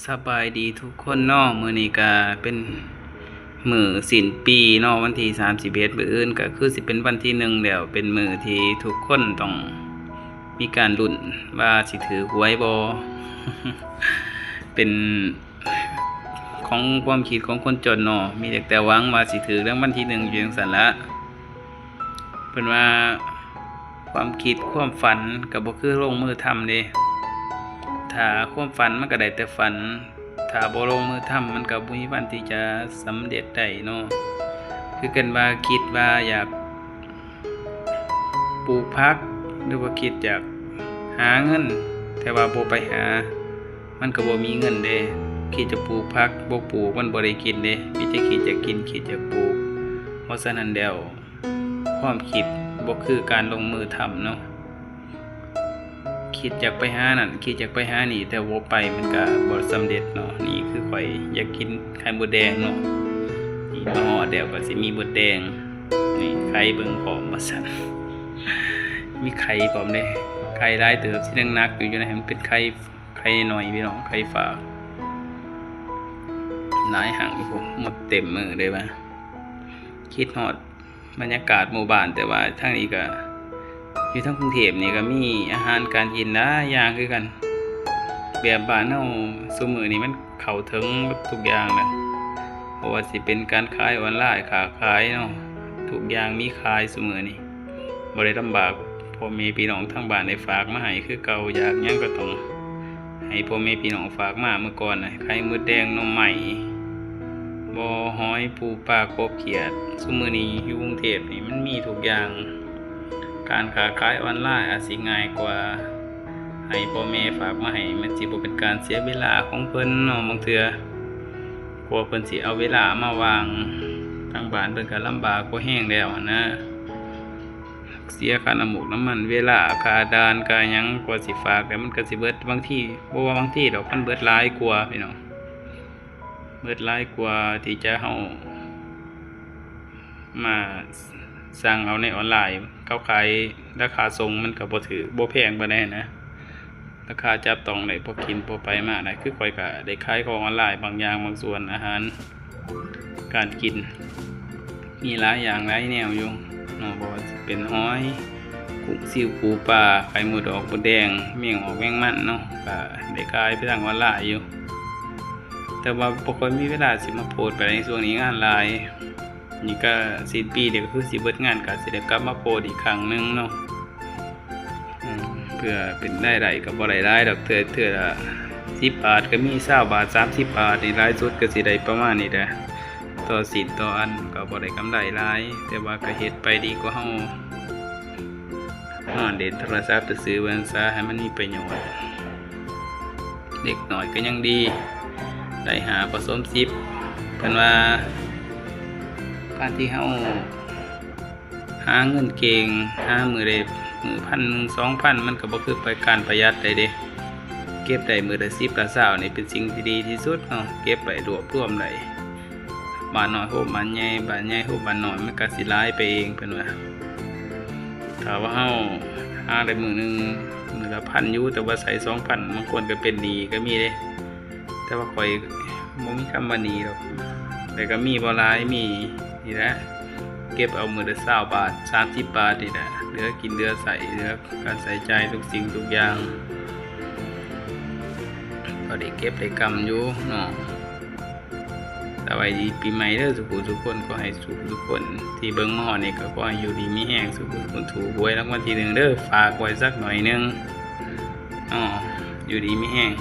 ສະບາຍດີທຸກຄົນເນາະ, ມື້ນີ້ກະເປັນມື້ສິ້ນປີເນາະ, ວັນທີສາມສິບເອັດ ມື້ອື່ນກະຄືຊິເປັນວັນທີໜຶ່ງແລ້ວ, ເປັນມື້ທີ່ທຸກຄົນຕ້ອງມີການລຸ້ນວ່າຊິຖືກຫວຍບໍ່. ເປັນຂອງຄວາມຄິດຂອງຄົນຈົນເນາະ, ມີແຕ່ຫວັງວ່າຊິຖືກລາງວັນທີໜຶ່ງຢູ່ຈັ່ງຊັ້ນລະ. ເພິ່ນວ່າ ຄວາມຄິດຄວາມຝັນກໍບໍ່ຄືລົງມືທຳເດ້. ຖ້າຄວາມຝັນມັນກໍໄດ້ແຕ່ຝັນ, ຖ້າບໍ່ລົງມືທຳມັນກໍບໍ່ມີວັນທີ່ຈະສຳເລັດໄດ້ເນາະ. ຄືກັນວ່າຄິດວ່າຢາກປູກຜັກ ຫຼືວ່າຄິດຢາກຫາເງິນ ແຕ່ວ່າບໍ່ໄປຫາ ມັນກໍບໍ່ມີເງິນເດ້. ຄິດຈະປູກຜັກ ບໍ່ປູກມັນບໍ່ໄດ້ກິນເດ້, ມີແຕ່ຄິດຈະກິນ ຄິດຈະປູກ. ເພາະສະນັ້ນແລ້ວ ຄວາມຄິດບໍ່ຄືການລົງມືທຳເນາະ. ຄິດຢາກໄປຫານັ້ນ ຄິດຢາກໄປຫານີ້ ແຕ່ບໍ່ໄປມັນກະບໍ່ສຳເລັດເນາະ. ນີ້ຄືຂ້ອຍຢາກກິນໄຂ່ມົດແດງເນາະ, ນີ້ມາຮອດແລ້ວກໍຊິມີມົດແດງ. ນີ້ໄຂ່ເບິ່ງພ້ອມວ່າຊັ້ນ, ມີໄຂ່ພ້ອມເດ້. ໄຂ່ຫຼາຍເຕີບ ຊິໜັກໆຢູ່ ຢູ່ໃນຫັ້ນເປັນໄຂ່ ໄຂ່ນ້ອຍພີ່ນ້ອງ, ໄຂ່ຝາກ ຫຼາຍຫາງຢູ່ພຸ້ນ, ມົດເຕັມມືເລີຍວ່າ. ຄິດຮອດ ບັນຍາກາດໝູ່ບ້ານ, ແຕ່ວ່າທາງນີ້ກະ ຢູ່ທາງກຸງເທບນີ້ກະມີອາຫານການກິນຫຼາຍຢ່າງຄືກັນ. ແບບບ້ານເຮົາຊຸມື້ນີ້ມັນເຂົ້າເຖິງໝົດທຸກຢ່າງແລ້ວ, ບໍ່ວ່າຊິເປັນການຂາຍອອນລາຍ ຄ້າຂາຍເນາະ, ທຸກຢ່າງມີຂາຍຊຸມື້ນີ້. ບໍ່ໄດ້ລຳບາກພໍ່ແມ່ພີ່ນ້ອງທາງບ້ານໄດ້ຝາກມາໃຫ້ຄືເກົ່າ, ຢາກຫຍັງກໍຕ້ອງ ໃຫ້ພໍ່ແມ່ພີ່ນ້ອງຝາກມາ. ເມື່ອກ່ອນນະ ໄຂ່ມົດແດງ ໜໍ່ໄມ້ ບໍ່ ຫອຍ ປູປາ ກົບ ຂຽດ, ຊຸມື້ນີ້ຢູ່ກຸງເທບນີ້ມັນມີທຸກຢ່າງ. ການຄ້າຂາຍອອນລາຍອາດຊິງ່າຍກວ່າ, ໃຫ້ພໍ່ແມ່ຝາກມາໃຫ້ ມັນຊິບໍ່ເປັນການເສຍເວລາຂອງເພິ່ນເນາະ. ບາງເທື່ອກວ່າເພິ່ນຊິເອົາເວລາມາວ່າງ, ທາງບ້ານເພິ່ນກໍລຳບາກພໍແຮງແລ້ວຫັ້ນນະ. ເສຍຄ່ານ້ຳໝົກນ້ຳມັນ, ເວລາ, ຄ່າດ່ານ, ຄ່າຫຍັງ, ກວ່າຊິຝາກແລ້ວມັນກໍຊິເບິດ. ບາງທີ ບໍ່ວ່າບາງທີດອກ, ມັນເບິດຫຼາຍກວ່າພີ່ນ້ອງ, ເບິດຫຼາຍກວ່າທີ່ຈະເຮົາມາສັ່ງເອົາໃນອອນລາຍ. ເຂົາຂາຍລາຄາສົ່ງມັນກໍບໍ່ຖືກ ບໍ່ແພງປານໃດນະ. ລາຄາຈັບຕ້ອງໄດ້ ພໍກິນພໍໄປມາໄດ້. ຄືຂ້ອຍກະໄດ້ຂາຍຂອງອອນລາຍບາງຢ່າງບາງສ່ວນ, ອາຫານການກິນ ມີຫຼາຍຢ່າງຫຼາຍແນວຢູ່ເນາະ, ບໍ່ວ່າຊິເປັນຫອຍ, ກຸ້ງ, ຊິວ, ປູປາ, ໄຂ່ມົດອອກມົດແດງ, ແມງອອກແມງມັນເນາະ, ກະໄດ້ຂາຍໄປທາງອອນລາຍຢູ່. ແຕ່ວ່າບໍ່ຄ່ອຍມີເວລາຊິມາໂພສໄປໃນຊ່ວງນີ້, ງານຫຼາຍ. ນີ້ກະສິ້ນປີນີ້ກະຄືຊິເບິດງານ ກະຊິໄດ້ກັບມາໂພສອີກຄັ້ງໜຶ່ງເນາະ. ອືມ ເພື່ອເປັນລາຍໄດ້ກໍບໍ່ໄດ້ຫຼາຍດອກ, ເທື່ອ ເທື່ອລະສິບບາດກໍມີ, ຊາວບາດ, ສາມສິບບາດນີ້, ຫຼາຍສຸດກໍຊິໄດ້ປະມານນີ້ແຫຼະ. ຕໍ່ສິ້ນຕໍ່ອັນກໍບໍ່ໄດ້ກຳໄລຫຼາຍ, ແຕ່ວ່າກໍເຮັດໄປດີກວ່າເຮົານອນຫຼິ້ນໂທລະສັບຊື່ໆ ວ່າຊັ້ນຊະ, ໃຫ້ມັນມີປະໂຫຍດ. ເດັກນ້ອຍກໍຍັງດີ, ໄດ້ຫ້າປະສົມສິບ. ເພິ່ນວ່າການທີ່ເຮົາ ຫາເງິນເກັ່ງ, ຫາມື້ໃດມື້ພັນໜຶ່ງສອງພັນ ມັນກໍບໍ່ຄືໄປການປະຢັດໄດ້ເດ້. ເກັບໄດ້ມື້ລະສິບລະຊາວນີ້ເປັນສິ່ງທີ່ດີທີ່ສຸດເນາະ, ເກັບໄວ້ລວບລວມໄດ້. ບ້ານນ້ອຍໂຮມບ້ານໃຫຍ່, ບ້ານໃຫຍ່ໂຮມບ້ານນ້ອຍ, ມັນກໍຊິຫຼາຍໄປເອງ ເພິ່ນວ່າ. ຖ້າວ່າເຮົາຫາໄດ້ມື້ໜຶ່ງ ມື້ລະພັນຢູ່, ແຕ່ວ່າໃຊ້ສອງພັນ, ບາງຄົນກໍເປັນໜີ້ກໍມີເດ້. ແຕ່ວ່າຂ້ອຍບໍ່ມີຄຳວ່າໜີ້ດອກ, ແຕ່ກໍມີບໍ່ຫຼາຍ, ມີນີ້ແຫຼະ, ເກັບເອົາມື້ລະຊາວບາດ ສາມສິບບາດນີ້ແຫຼະ, ເຫຼືອກິນເຫຼືອໃຊ້, ເຫຼືອການໃຊ້ຈ່າຍທຸກສິ່ງທຸກຢ່າງ, ພໍໄດ້ເກັບໄດ້ກຳຢູ່ເນາະ. ສະບາຍດີປີໃໝ່ເດີ ສູ່ຜູ້ສູ່ຄົນ, ຂໍໃຫ້ສູ່ຜູ້ສູ່ຄົນທີ່ເບິ່ງມາຮອດນີ້ ກໍຂໍໃຫ້ຢູ່ດີມີແຮງ, ສູ່ຜູ້ທຸກຄົນຖືກຫວຍລາງວັນທີໜຶ່ງເດີ, ຝາກໄວ້ຈັກໜ້ອຍໜຶ່ງເນາະ, ຢູ່ດີມີແຮງ.